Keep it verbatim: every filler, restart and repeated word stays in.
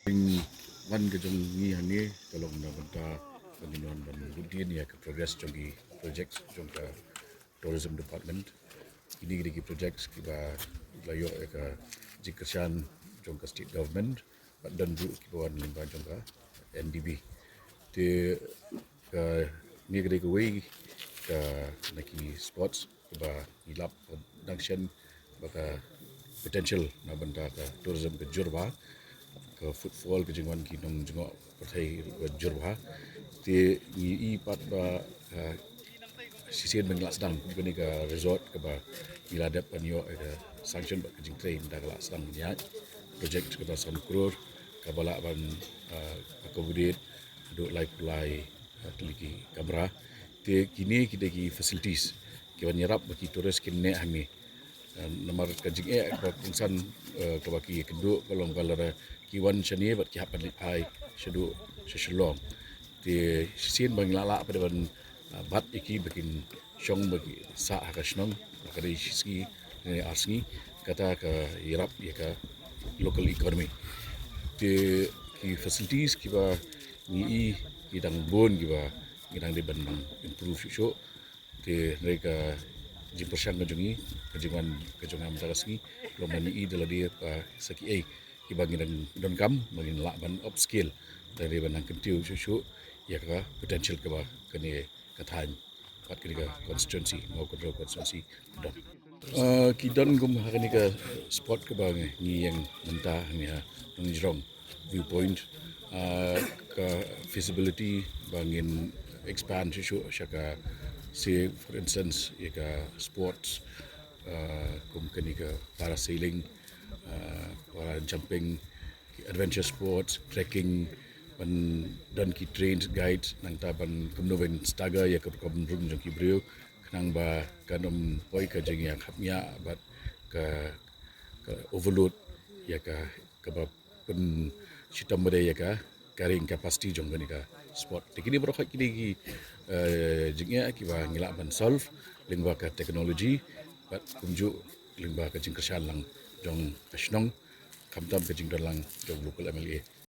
Jingwan ka jong ngi hangne ka long na bynta ka jingwan ban bud dien ïa ka progress jong ki project jong ka Tourism Department. Kine ki dei ki project kiba la ïoh ïa ka jingkyrshan jong ka state government bad don ruh kiba wan lyngba jong ka N D B. Te kane ka dei kawei ka na ki spots ba ngi lap dang shen ba ka potential na bynta ka tourism ka jur bha, ka footfall ka jingwan ki nongjngoh pyrthei ka jur bha. Te ngi i pat ba shisien ba ngi la sdang kane ka resort kaba ngi la dep ban ïoh ka sanction bad ka jingtrei mynta ka la sdang ïa project kata san klur kaba lah ban accommodate haduh laiphew lai tylli ki kamra. Te kine ki dei ki facilities kiban ïarap ba ki tourist kin neh hangne. Namar ka jingeh kaba kongsan kaba ki kynduh ka long ba lada ki wan shane bad ki hap ban leit phai shaduh sha Shillong. Te shisien ba ngi la lah pat ban bat ïa ki ba kin shong ba ki sah ha ka shnong ba ka dei shi sngi ne ar sngi, kata ka ïarap ïa ka local economy. Te ki facilities kiba ngi i ki dang bun kiba ngi dang dei ban nang improve shuh shuh. Te hynrei ka jingpyrshang ka jong ngi, ka jingwan ka jong nga mynta ka sngi long ba ngi i da lade ba sa kiei kiba ngi dang donkam ba ngin lah ban upscale, da dei ban nang kyntiew shuh shuh ïa ka potential kaba kane ka thaiñ bad kane ka constituency, Mawkynrew constituency ka don. Ki don kum ha kane ka spot kaba ngi ïeng mynta hangne ha Nongjrong viewpoint, ka feasibility ba ngin expand shuh shuh sha ka, say for instance, ïa ka sports kum kane ka parasailing, para jumping, ki adventure sports, trekking, ban don ki trained guides, nangta ban kumno ban stagger ïa ka rukom rung jong ki briew khnang ba kan ym poi ka jingïakhapngiah bad ka, ka overload ïa ka, kaba pynshitom ba dei ïa ka carrying capacity jong kane ka spot. Te kine baroh ki dei ki jingeh kiba ngi lah ban solve lyngba ka technology bad kumjuh lyngba ka jingkyrshan lang jong ka shnong, khamtam ka jingdon lang jong local M L A.